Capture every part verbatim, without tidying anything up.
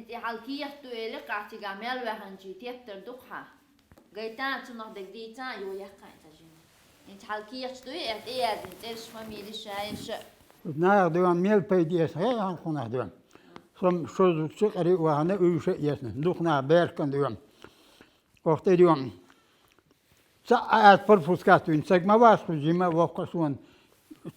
ТӀехьал кехат ду элира, къахьтига мел ваьханчий теттар ду-кх хьан. Гайтан цунах дег дийцан, ю яхкъайн ца жима. ХӀинца хьал кехаташ дуй, э, тӀеяздина цӀераш, фамилеш, шайша. Нах дуьйна мел пайда эцна, хӀе, хьан хунах дуьйна. Сом шозза чу къари вахана уьйша эцна. Дукха нах беркан дуьйна. Охте дуьйна. Ца а ат пропускат вин, цаг ма вац ху жима воккха суна.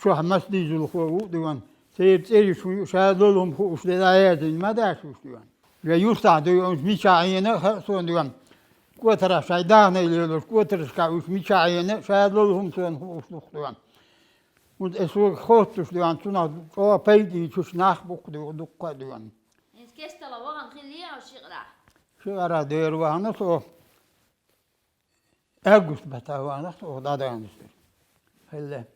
Чохь мас дийзулхо ву дуьйна. Церан цӀераш ву, ша лолум хууш де дӀаяздина ма дац уьш дуьйна. Я юстахь дуй, уьш мичахь Ӏийна а хаьа суна дуьйна. Котарах шайн дахне лелош, котарашка уьш мичахь Ӏийна а, ша лолум суна хууш дух дуьйна. ХӀунда эсога хоттуш дуьйна, цунах чӀогӀа пайда ийцуш нах бу-кх дуьйна, дуккха а дуьйна. ХӀинца кестала вахана хилла хьо шикъарахь? Шикъарахь дера вахана со. Август баттахь вахана со, оха дӀадаьнна сера. Хилла.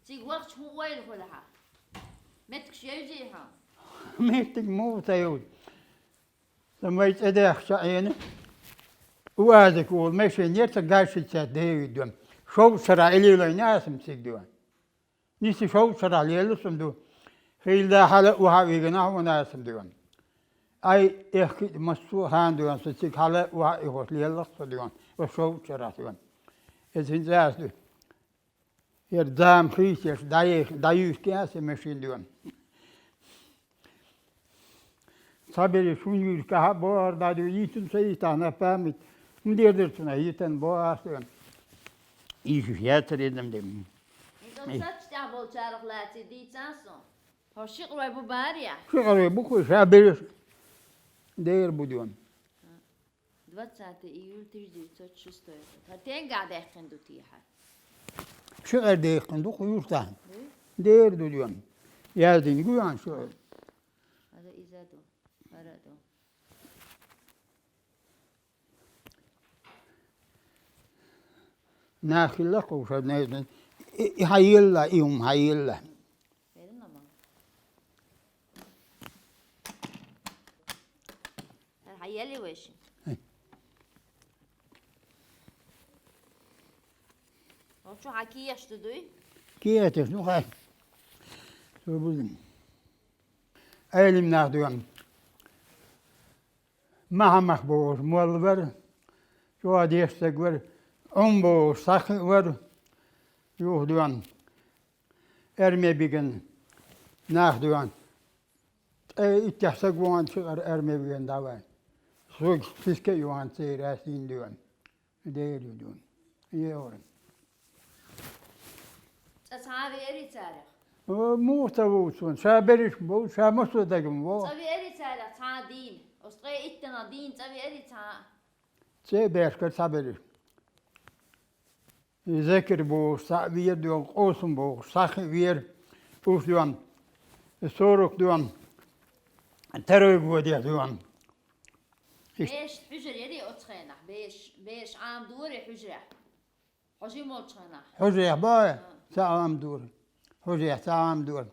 Цига вахча хӀун ойла хуьлу хьан? Меттигаш евзий хьан? Меттиг муха ца йовза. Сан вай цӀе даьхча Ӏийна, УАЗик волу машен яра сан гашшица девидо. Шовзткъа шарахь Ӏилийлойн асам цига дуьйна. Ниса шовзткъа шарахь лелла сум ду. Хийла хьала а ваха а вигина хьуна асам дуьйна. Ай, эхки а массо а хана дуьйна, со цига хьала а ваха а ихош лелла-кх со дуьйна. Ва шовзткъа шарахь дуьйна. Иза хӀинца аса ду. ХӀара зама хийцаеш дӀаех-, дӀаюьйхкина аса машин дуьйна. Цхьаберш хӀун юьйхкахьа бохар дӀадуьйна, йитина со йитахьна память. ХӀун дер дара цунах йитан бохар дуьйна. Ийшаш яцар иза ма дем. Иза сач тӀехь болчарах лаций дийцан со. Хьо шикъарой бу барий? Шикъарой бу-кх, ша берш дер бу дуьйна. Двадцатое июль тысяча девятьсот шестой год. ХӀара тенгахь даьккхина ду те хьан? Шикъар даьккхина ду-кх юьртахь. Дуй? Дера ду дуьйна. Яздина гуьйхьан шикъар. ХӀара иза ду. ХӀара ду. Нах хилла-кх уьш, хӀара незна. И, и хьан елла, и хӀума хьан елла. Верна ма. ХӀара хьан елли вайши? Хе. Оцу хьан кехаш ду дуй? Кехаташ ду хьан. Со бузин. Айлим нах дуьйна. Махьамах бохуш молла вара, чӀогӀа дешна стаг вара, Ӏум бохуш схьа а вара, юха дуьйна. Эрме биган нах дуьйна. Ткъе иттех саг вахана шикъар эрме биган дӀаваьлла. Суьга списке а юхана церан сийна дуьйна. Дера ю дуьйна. Евра. Цкъа цхьа а веарий царах? О, муха ца вовчу ван? Ша берриш ма вовчу, ша массо а дагам вогӀу. Цкъа веарий царах цхьа а дийна? Оцу ткъе иттанах дийна цкъа веарий цхьа а? Цхьа а баьшкара цхьа берриш. Закир бохуш цхьаъ вера дуьйна, Къосам бохуш цхьа а вера, уьш дуьйна, Сорок дуьйна, Тарой годех дуьйна. Иштта. Бешан хьуьжар ярий оцу хенахь? Беш, беш Ӏамадорий хьуьжарехь? Хьо жима волчу хенахь? Хьуьжарехь боху? А. Ца Ӏамадора. Хьуьжарехь ца Ӏамадора.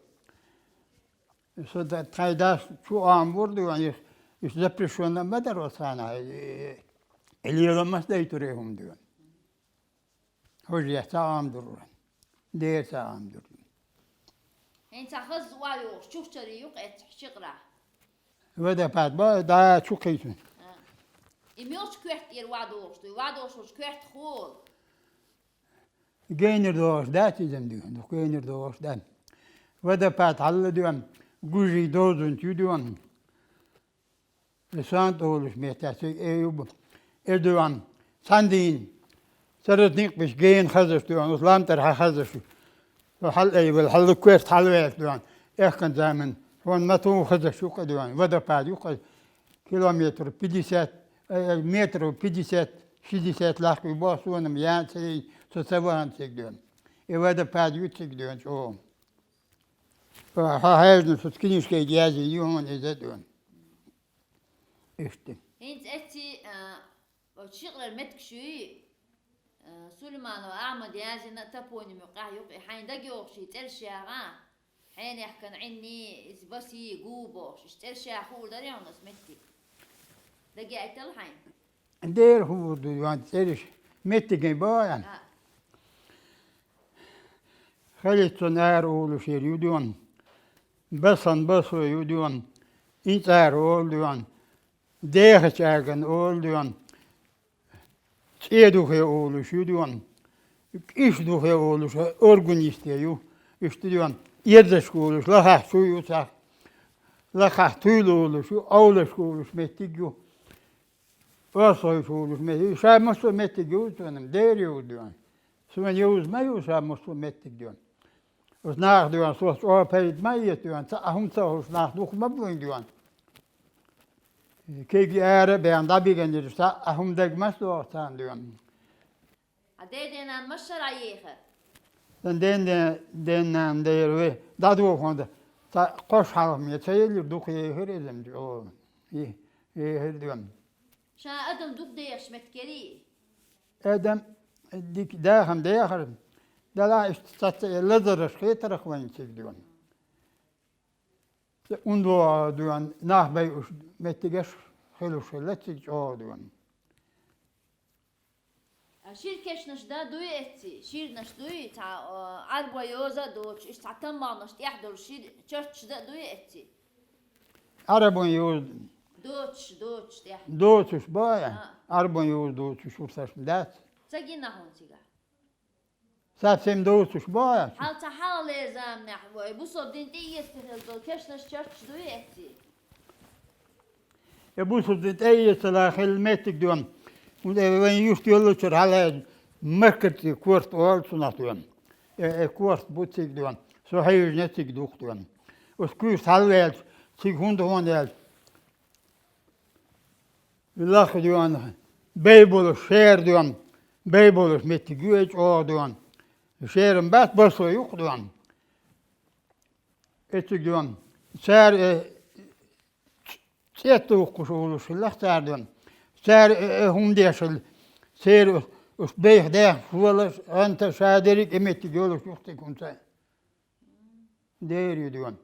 Со да-, тхайн дас чу Ӏамадора дуьйна, иш, иш запрещённый ма дара оцу хенахь, и, и, и лела мас дайтур и хӀума дуьйна. Хьуьжарехь ца Ӏамадора. Дера ца Ӏамадора. ХӀинца хаза ва йохуш, чухчарий юкъа эццахь шикъарахь? Водопад боху, да, чу кхийсина. А. И мелча коьрта тӀера ва дохуш дуй, ва дохуш волчу коьрта хӀула? Генара дохуш дац иза дуьйна, генара дохуш дац. Водопад хьалла дуьйна, гужий дозанча ю дуьйна. Сан тӀе волуш меттехь цига э ю бу. Э дуьйна, цхьана дийна, цара дикъ беш гена хазаш дуьйна, оцу лам тӀара хьан хазаш ю. Со хьала айвала, хьала коьрта хьалаваьлла дуьйна. Эхкан заман, шуна ма ту хазаш ю-кх дуьйна, водопад ю-кх, километр пятьдесят, э, э, метр пятьдесят, шестьдесят лакхе боху, суна-м ян ца йина, со ца вахана цига дуьйна. И водопад ю цига дуьйна чӀогӀа. Хьо хьаьжна, со кинишкайга яздина ю хьуна иза дуьйна. Иштта. ХӀинца эцци, а, оцу шикъарара меттигаш юй, а, Сулейманов Ахьмада яздина топоним юкъахь юкъа, и хьайна дагайогӀуш и цӀераш яха, хьенехкан Ӏинний, иза басий, гу бохуш, иштта цӀераш яха хуур дарий хьуна оцу меттиг? Дагаяйтал хьайна? Дера хуур ду ван цӀераш, меттиган боху. А. Халицун ара олуш яра ю дуьйна. Басан басо ю дуьйна. ИнцӀара олу дуьйна, Дехачу аган олу дуьйна, ЦӀе духе олуш ю дуьйна, КӀиш духе олуш органисте ю, иштта дуьйна, Эззашка олуш, Лахахь чу ю цхьа, Лахахь туьйла олуш ю, Овлашка олуш меттиг ю, Орсхойчу олуш меттиг ю, ша массо а меттиг ю цунна, дера ю дуьйна. Суна йовза ма ю ша массо а меттиг дуьйна. Оцу наха дуьйна, со чӀогӀа пайда ма эца дуьйна, цхьа а хӀума ца хуьлуш нах дукха ма буйна дуьйна. Кегий ара а бен дӀабиган дерш цхьа а хӀума дага ма сдоху царна дуьйна. Хьан ден-ден-нана массара а ехара? Сан ден-ден-нана дера вай дӀадоху хӀунда, цхьа кхош хьалха ме ца елира, дукха ехира иза-м чӀогӀа. И, ехира дуьйна. Ша адам дукха дехаш меттиг яра и? Адам дика дахам дехар, делахь иштта цхьацца э лазараш хетарх вайн цига дуьйна. Цу унло дуьйна нах байуш меттигаш хилуш хилла цига чӀогӀа дуьйна. А шира кешнаш дан дуй эцци? Ширнаш дуй, цхьа, а, Ӏарбой йоза а доцуш, иштта цхьа таммагӀнаш тӀехь долуш шира чарташ дан дуй эцци? Ӏарбой йоза. Доцуш, доцуш тӀехь. Доцуш бай? А. Ӏарбой йоза доцуш урсаш дац? Ца гина хьуна цигахь? Совсем доцуш бай? Хьал ца хьалале заманахь вай бусалба дин тӀеэцна хилла долу кешнаш чарташ дуй эцци? Э, бусалба дин тӀеэцала хилла меттиг дуьйна. ХӀунда аьлча вайн юьрт йоллучуьра хьалаьцна Маккар цӀе корта олу цунах дуьйна. Э, э, корта бу цига дуьйна. Со хьежна цига дукха дуьйна. Оцу куьйрта хьалаваьлча, цига хӀунда хьуна аьлча, лаха дуьйна, бай болуш шера дуьйна, бай болуш меттиг ю и чӀогӀа дуьйна. Шеран бац, басо юкъа дуьйна. Эциг дуьйна. Цара, э, ЦӀе тухкуш волуш хилла цара дуьйна. Цара, э, э, хӀума деш хилла. Церан уьш, уьш беха дехаш волуш, гӀанта ша дерриг а меттиг йолуш юха цига хӀума ца дер ю дуьйна.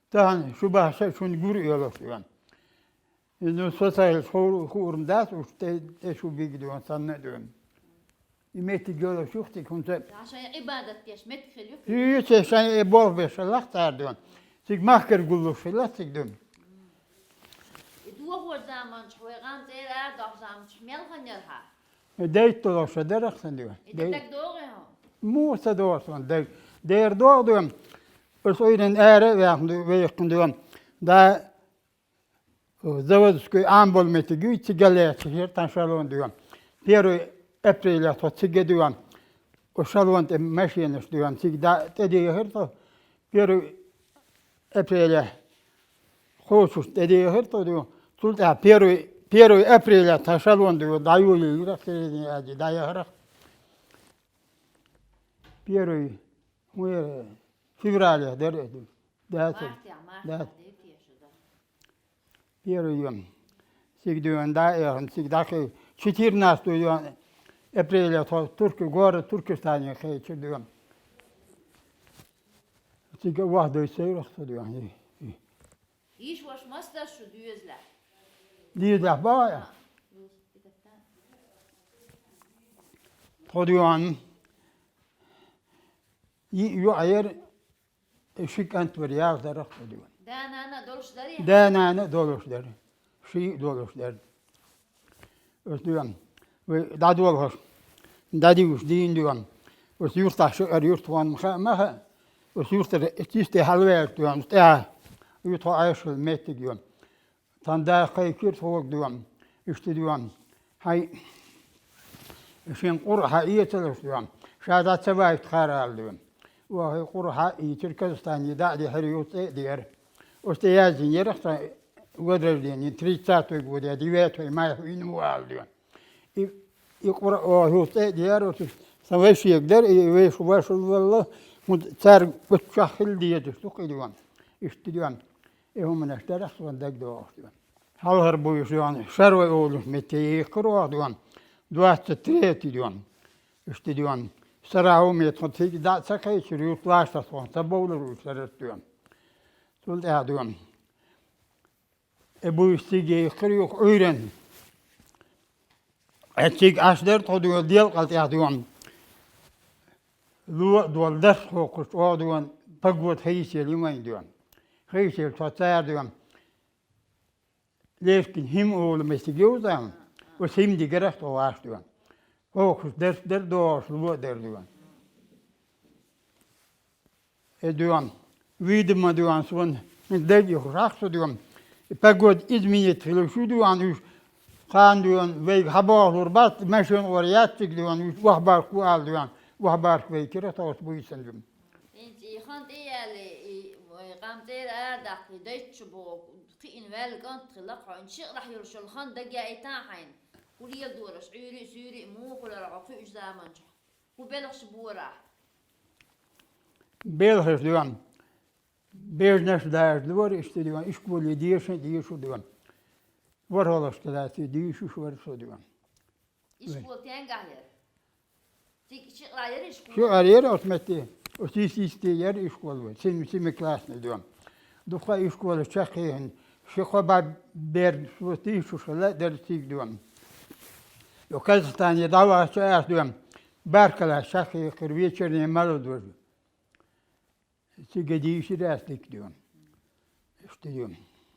Тахана шу бахьа шуна гур а йолуш дуьйна. Ну, со ца хилча, хуур-, хуур-м дац, уьш тӀе, тӀе шу бига дуьйна, санна а дуьйна. И меттиг йолуш юха цига хӀунца. Ша шайн Ӏибадат деш меттиг хилла юха. Хи, ца шайн и болх беш хилла цара дуьйна. Цига махкара гуллуш хилла цига дуьйна. И дохор заманчохь, вай гӀан цӀера арадоху заманчохь мел хан яра хьан? Дейт долуш ша дара сан дуьйна. И Дей- даг догӀий хьуна? Муха ца догӀу сан даг? Дера догӀу дуьйна. Аса уйран ара а ваьхна ду-, ваьккхина дуьйна. Да, Заводской Ӏамбол меттиг ю, цига лаьцна хир тхан шалон дуьйна. Первый апреля тхо цига дуьйна. Оцу шалон тӀе машенаш дуьйна. Цига да-, тӀедехира тхо. Первый апреля кхочуш тӀедехира тхо дуьйна. Цул тӀаьхьа первый, первый апреля тхан шалон дуьйна. ДӀаюлийра, средний Азия дӀаяхарах. Первый, хӀун яра, феврале дара. Дацар. Мартехь, мартехь Дац. Дерг теша дан. Первый ю. Цига дуьйна дӀа а эхна, цига дӀакхий. Четырнадцатый ю апреля тхо Турки, город Туркестане кхечира дуьйна. Цига вахдой сайрах со дуьйна. Йиш ваша мастар шу доьзалехь? Доьзалехь бахьа? Тхо дуьйна. Йиъ ю Ӏер, ши кӀант вара, ял дарах тхо дуьйна. Да-нана а долуш дарий? Да-нана а долуш дара. Ши а долуш дара. Оцу дуьйна. Вай дӀадолхуш, дӀадуьйш дийна дуьйна. Оцу юьртахь шиъ ара юьртахь ван ма хаьа, ма хаьа. Оцу юьртара чисте хьалаваьлча дуьйна, тӀаьхьа ю тхо Ӏаш хилла меттиг ю. Тхан да кхайкхира тхога дуьйна, иштта дуьйна, хьайн шен къура хьан эцалаш дуьйна, ша дӀа ца вайтахьара ала дуьйна. Оха и къура хьан ийцира, Казахстане дӀа а дехьира, юха цӀе а деара. Оцу тӀе яздина ярах сан возрождение, тридцатый года, девятый май хьуьйна ву ала дуьйна. И, и къура оха юха цӀе а деара, оцу сан вешега дара, и веша вашалла, хӀунда цаьрга гуччохь хила дезаш ду кхидуьйна. Иштта дуьйна. И хӀуманаш дарах суна дагадогӀуш дуьйна. Хьалхара буйш дуьйна, Шарвай олуш метте йийккхира оха дуьйна, двадцать третий дуьйна. Иштта дуьйна. Сарахьу метте тхо цига дӀа а ца кхечира, юрт лаштах тхо ца бовлура уьш саррат дуьйна. Цул тӀаьхьа дуьйна. И буйш цига йийккхира юха Ӏуьйранна. Э, цига Ӏаш дара тхо дуьйна, делкъал тӀехь дуьйна. Ло а долу дарх хӀокхуш чӀогӀа дуьйна, погода хийцаелла ю вайн дуьйна. Хийцаелла тхо цара дуьйна. Лешкин хӀима олу меттиг йовза, оцу хӀима дигара тхо ваш дуьйна. Хохуш дерс дер догӀуш ло дер дуьйна. Э, дуьйна, видимо, дуьйна, сон даг и хурах со дуьйна. Погода изменить хилла шу дуьйна, уьш кхана дуьйна, вайга хьабохлур бац, машина ора яцциг дуьйна, уьш вахбарх ву ала дуьйна, вахбарх вай кира тхоца буьйсан дуьйна. ХӀинца и хан тӀе яьлли, и, ой, къам цӀера ара даккхий, дайччу боху, кхиъна ваьлла кӀант хилла хьо, хьуна шиъ лахь йолуш йолу хан дага яийтан хьайна. ХӀун леладора аш, Ӏуьйри а, суьйри а муха хуьлура хьо кхуьучу заманчохь? ХӀун белхаш бора ахь? Белхаш дуьйна. Бежнаш дажа дора, иштта дуьйна, ишколе дешан а дешур дуьйна. ВорхӀалгӀашка лаьцна дийшуш вара со дуьйна. Ишкол стенгахь яра? Цига шиъ яра ишкол? Шиъ яра оцу метте. Оцу йисте яра ишкол вай. Семи-, семиклассный дуьйна. Дукха ишколаш чекхъяьхна, ши-кхо бӀе бер со дийшуш хилла дара цига дуьйна. Йо, Казахстане дӀавахча ас дуьйна, баркаллаш чекхъяьккхира вечерний молодёжь. Цига дийшира ас дика дуьйна. Иштта дуьйна.